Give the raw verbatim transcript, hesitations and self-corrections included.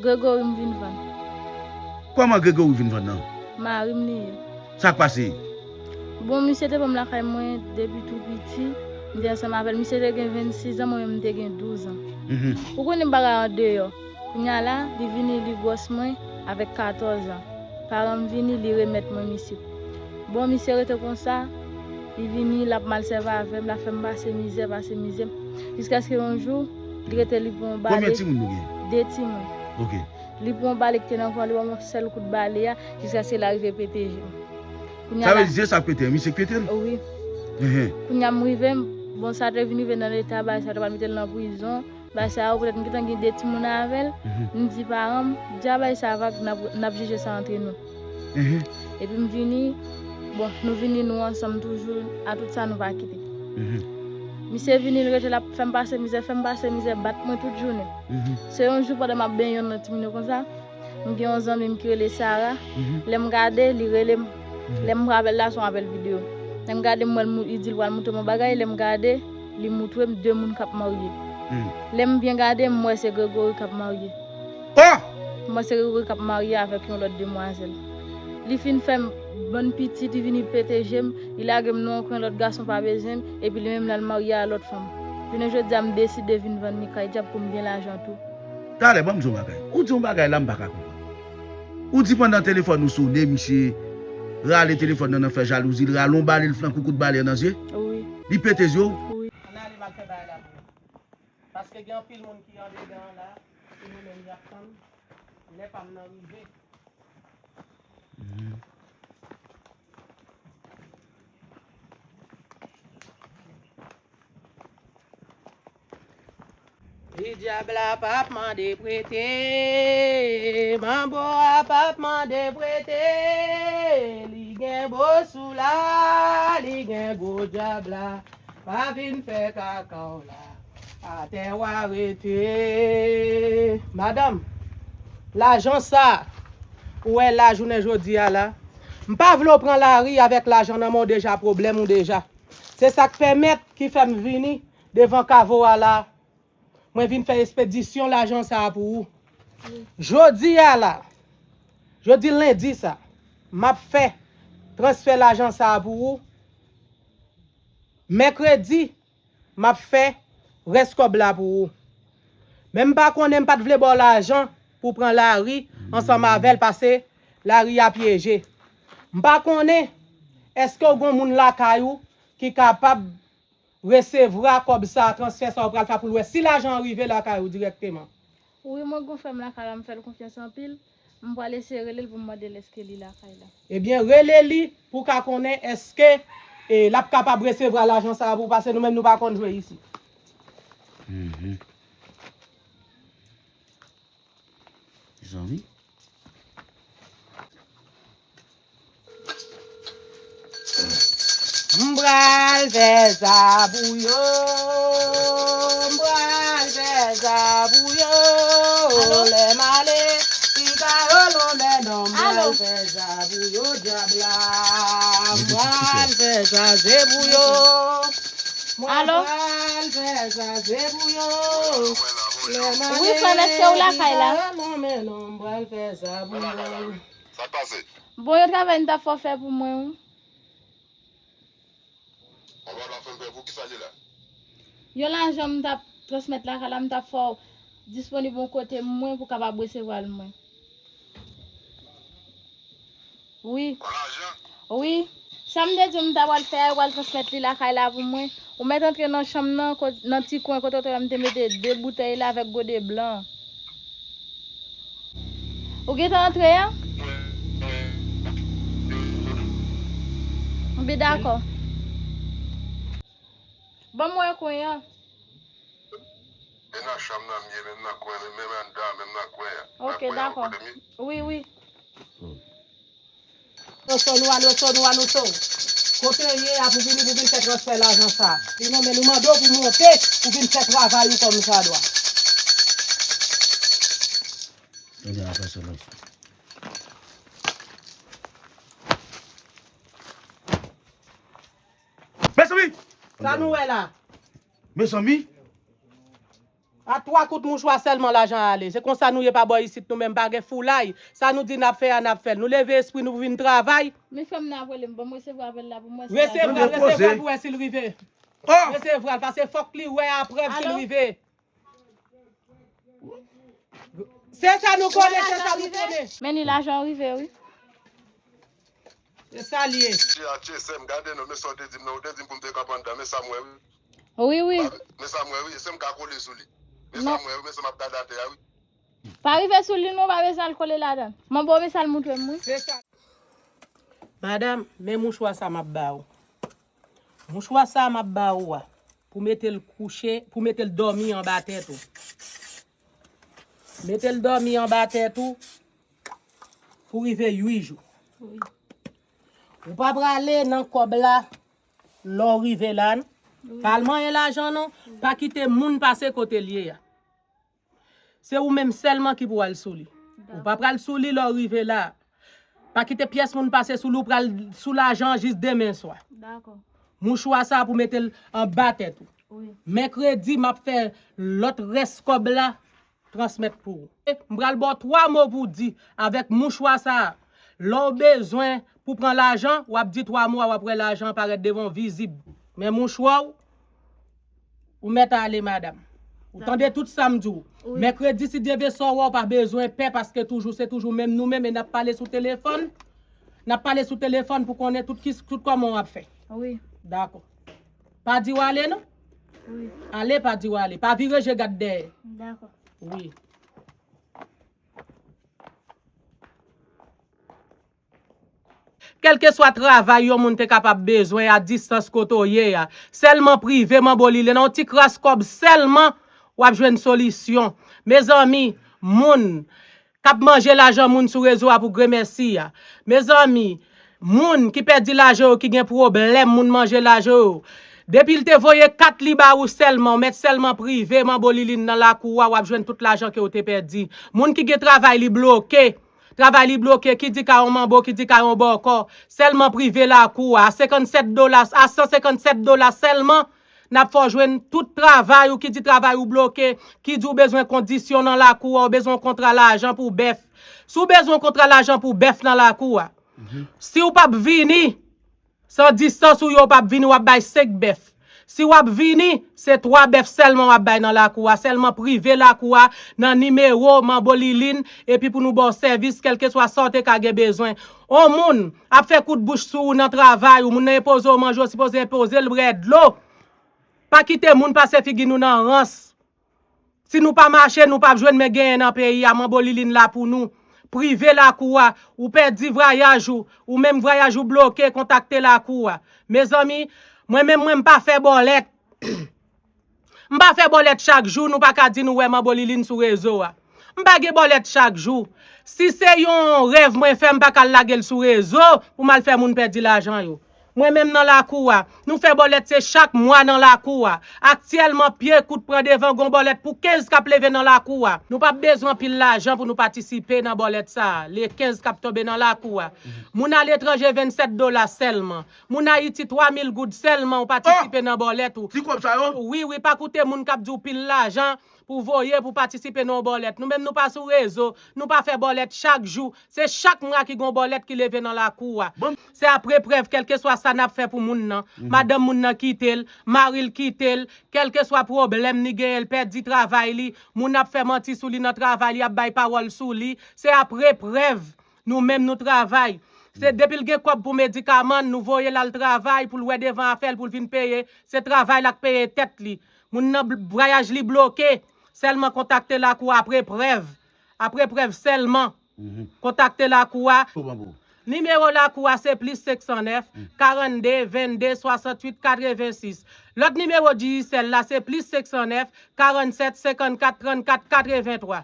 Gregory m vin vann. Kòman Gregory vin vann nan? Mari m li ye. Sa k pase? Bon, misye te pran m lakay mwen depi tou piti. M te ansanm avè l. Misye te gen vennsis an, mwen menm m te gen douz an. Mhm. Ou konnen bagay andeyò. Kounye a la, li vini, li gwòs mwen avèk katòz an. Paran m vini, li remèt mwen misye. Bon, misye rete konsa, li vini, l ap malsèvi avè m, l ap fè m pase mizè, pase mizè. Jiskaske yon jou, li rete, li pran yon bale. Konbyen timoun nou gen? De timoun. Ok. Li pran yon bale ki te nan kò, li ban m yon sèl kout bale a, jiskaske l arive pete je m. Kounye a la. Sa vle di se sa k pete, misye k pete l? Wi. Ehe. Kounye a m rive, bon, sa te vin rive nan leta, bagay sa te pral mete l nan prizon. Bagay sa yo, petèt m gentan gen de timoun avè l. Mhm. M di paran m, di a bagay sa vag, n ap, n ap jije sa antre nou. Mhm. Epi m vini, bon, nou vini, nou ansanm toujou, a tout sa nou pa kite. Mhm. Misye vini, l rete, l ap fè m pase mizè, fè m pase mizè, bat mwen tout jounen. Mhm. Se yon jou pandan m ap benyen yonn nan timoun yo konsa, m gen yon zanmi m ki rele Sara. Mhm. Lè m gade, li rele m. Mhm. Lè m pran apèl la, se yon apèl videyo. Lè m gade, m wè l mou-, li di l pral montre m yon bagay. Lè m gade, li montre m de moun k ap marye. Hmm. Lè m byen gade, m wè se Gregory k ap marye. Oh! M wè se Gregory k ap marye avèk yon lòt demwazèl. Li fin fè m bann pitit, li vini pete je m, li lage m nan yon kwen, lòt gason pa bezwen m, epi li menm l al marye a lòt fanm. Jounen jodi a, m deside vin vann li kay dyab pou m gen lajan tou. Talè, ban m di w yon bagay. Ou di yon bagay la, m pa ka konprann. Ou di pandan telefòn ou sone, misye rale telefòn nan, nan fè jalouzi, l rale yon bale, l flanke w kout bale nan zye? Wi. Li pete zye w? Wi. Ann ale, m al fè bagay la pou ou. Paske gen anpil moun ki andedan an la, ki nou menm y ap tann lè pa m nan rive. Mhm. Li dyab la p ap mande prete, manbo a p ap mande prete, li gen bosou la, li gen gwo dyab la, pa vin fè kaka w la, atè w a rete. Madanm, lajan sa, ou wè la jounen jodi a la, m pa vle w pran lari avèk lajan nan men w deja, pwoblèm ou deja. Se sa k pèmèt ki fè m vini devan kavo a la. Mwen vin fè espedisyon lajan sa a pou ou. Jodi a la, jodi lendi sa, m ap fè transfè lajan sa a pou ou. Mèkredi, m ap fè rès kòb la pou ou. Men m pa konnen, m pa t vle ba w lajan pou w pran lari ansanm avè l, pase lari a pyeje. M pa konnen èske w gon moun lakay ou ki kapab resevwa kòb sa, transfè sa w pral fè pou l wè si lajan an rive lakay ou dirèkteman. Wi, mwen gon frè m lakay la, m fè l konfyans anpil. M pral eseye rele l pou m mande l èske li lakay la. Ebyen, rele li pou w ka konnen èske, e, l ap kapab resevwa lajan sa a pou ou, pase nou menm nou pa konn jwe isi. Mhm. Mezanmi. M pral fè sa pou yo, m pral fè sa pou yo. Alo? Lè m ale, si ta yo lonmen non, m pral fè sa pou yo, dyab la. M pral fè sa, se pou yo. Mwen pral fè sa, se pou yo. Lè m ale, si ta yo lonmen non, m pral fè sa pou yo. Sa k pase? Bon, yon travay m t ap fè w fè pou mwen, wi. Yon bagay w t ap fè m fè pou ki sa l ye la? Yon lajan m t ap transmèt lakay la, m t ap fè w disponib yon kote mwen pou w kapab resevwa l mwen. Wi. Yon lajan? Wi. Sa m te di w m ta pral fè a, yo pral transmèt li lakay la pou mwen. Ou mèt antre nan chanm nan, kot-, nan ti kwen kote w te wè m te mete de boutèy la avèk gode blan. Ou gentan antre a? Bi dakò. Ban m wè kwen an. E nan chanm nan m ye, menm nan kwen, menm anndan, menm nan kwen an. Ok, dakò. Wi, wi. Anoso nou, anoso nou, anoso. Kote w ye a pou vini, pou vin fè transfè lajan sa? Li nonmen nou mande w pou monte, pou vin fè travay ou kòmsadwa. Tande a fè sou lòt. Mezanmi! Sa nou wè la? Mezanmi! A twa kout mouchwa sèlman lajan ale. Se konsa nou ye pa bò isit nou menm, pa gen foulay. Sa nou di n ap fè a, n ap fè l. Nou leve espri nou pou vin travay. Men frè m nan ap rele m, ban m resevwa apèl la pou m wè si lajan Resevwa l, resevwa l pou wè si l rive. Resevwa l, paske fòk li wè a prèv si l rive. Se sa nou konnen, se sa nou konnen. Men ni lajan rive, wi. Se sa l ye. Tye a tye, sè m, gade non, men sa w te di m nan, ou te di m pou m te kanpe anndan, men sa m wè, wi. Wi, wi. Men sa m wè, wi, se m ka kole sou li. Men sa m wè, wi, men sa m ap gade atè a, wi. Pa rive sou li non, pa bezwen al kole ladan. Mwen ba w men sa l montre m, wi. Se sa. Madanm, men mouchwa sa m ap ba ou. Mouchwa sa m ap ba ou a, pou mete l kouche, pou mete l dòmi anba tèt ou. Mete l dòmi anba tèt ou pou rive uit jou. Wi. Ou pa prale nan kòb la lè w rive la, non. Wi. Pa al manyen lajan, non. Wi. Pa kite moun pase kote l ye a. Se ou menm sèlman ki pou al sou li. Ou pa pral sou li lè w rive la. Pa kite pyès moun pase sou li, ou pral sou lajan jis demen swa. Dakò. Mouchwa sa pou mete l anba tèt ou. Wi. Mèkredi, m ap fè lòt rès kòb la transmèt pou ou. M pral ba w twa mo pou w di avèk mouchwa sa a. Lè w bezwen pou pran lajan, w ap di twa mo a, w ap wè lajan an parèt devan w vizib. Men mouchwa w, ou mèt ale, madanm. Ou tande tout sa m di w. Wi. Mèkredi, si Dye vle, sa w wè, w pa bezwen pè, paske toujou, se toujou menm nou menm, e n ap pale sou telefòn. N ap pale sou telefòn pou konnen tout ki, tout kòman w ap fè. Wi. Dakò. Pa di w ale, non? Wi. Ale, pa di w ale. Pa vire je gad dèyè. Dakò. Wi. Kèlkeswa travay yon moun te kapab bezwen a distans kote w ye a, sèlman prive, manbo Lili, nan yon ti kras kòb sèlman, w ap jwenn solisyon. Mezanmi, moun k ap manje lajan moun sou rezo a pou gremèsi a. Mezanmi, moun ki pèdi lajan yo, ki gen pwoblèm, moun manje lajan yo. Depi l te voye kat li ba ou sèlman, w mèt sèlman prive, manbo Lili nan lakou a, w ap jwenn tout lajan ke w te pèdi. Moun ki gen travay li bloke, travay li bloke, ki di ka yon manbo, ki di ka yon bòkò, sèlman prive lakou a, a senkannsèt dola, a san senkannsèt dola sèlman, n ap fè w jwenn tout travay ou, ki di travay ou bloke, ki di w bezwen kondisyon nan lakou a, ou bezwen yon kontra lajan pou bèf. Si w bezwen yon kontra lajan pou bèf nan lakou a, si w p ap vini, san distans ou yo, w p ap vini, w ap bay senk bèf. Si w ap vini, se twa bèf sèlman w ap bay nan lakou a, sèlman prive lakou a nan nimewo manbo Lilin, epi pou nou ba w sèvis, kèlkeswa sa w te ka gen bezwen. On moun ap fè kout bouch sou ou nan travay ou, moun nan enpoze w manje, w sipoze enpoze l bwè dlo. Pa kite moun pase figi nou nan rans. Si nou pa mache, nou p ap jwenn men genyen nan peyi a. Manbo Lilin la pou nou. Prive lakou a. Ou pèdi vwayaj ou, ou menm vwayaj ou bloke, kontakte lakou a. Mezanmi, mwen menm mwen m pa fè bòlèt. M pa fè bòlèt chak jou, nou pa ka di nou wè Manbo Lilin sou rezo a. M pa gen bòlèt chak jou. Si se yon rèv mwen fè, m pa ka al lage l sou rezo pou m al fè moun pèdi lajan yo. Mwen menm nan lakou a, nou fè bòlèt se chak mwa nan lakou a. Aktyèlman, pye kout pran devan, gon bòlèt pou kenz k ap leve nan lakou a. Nou p ap bezwen anpil lajan pou nou patisipe nan bòlèt sa a. Le kenz k ap tonbe nan lakou a. Moun aletranje vennsèt dola sèlman. Moun Ayiti twa mil goud sèlman ou patisipe nan bòlèt ou. Ti kòb sa yo? Wi, wi, pa koute moun k ap di w pil lajan pou voye pou patisipe nan yon bòlèt. Nou menm nou pa sou rezo, nou pa fè bòlèt chak jou. Se chak mwa ki gon bòlèt ki leve nan lakou a. Se apre prèv, kèlkeswa sa n ap fè pou moun nan. Madanm moun nan kite l, mari l kite l, kèlkeswa pwoblèm li genyen, l pèdi travay li, moun ap fè manti sou li nan travay li, ap bay pawòl sou li. Se apre prèv. Nou menm nou travay. Se depi l gen kòb pou medikaman, nou voye l al travay pou l wè devan afè l pou l vin peye. Se travay la k peye tèt li. Moun nan vwayaj li bloke. Sèlman kontakte lakou a apre prèv. Apre prèv sèlman. Kontakte lakou a. Nimewo lakou a se plis senk san nèf, karannde, vennde, swasanntuit, katrevensis. Lòt nimewo Digicel la se plis senk san nèf, karannsèt, senkannkat, trannkat, katreventwa.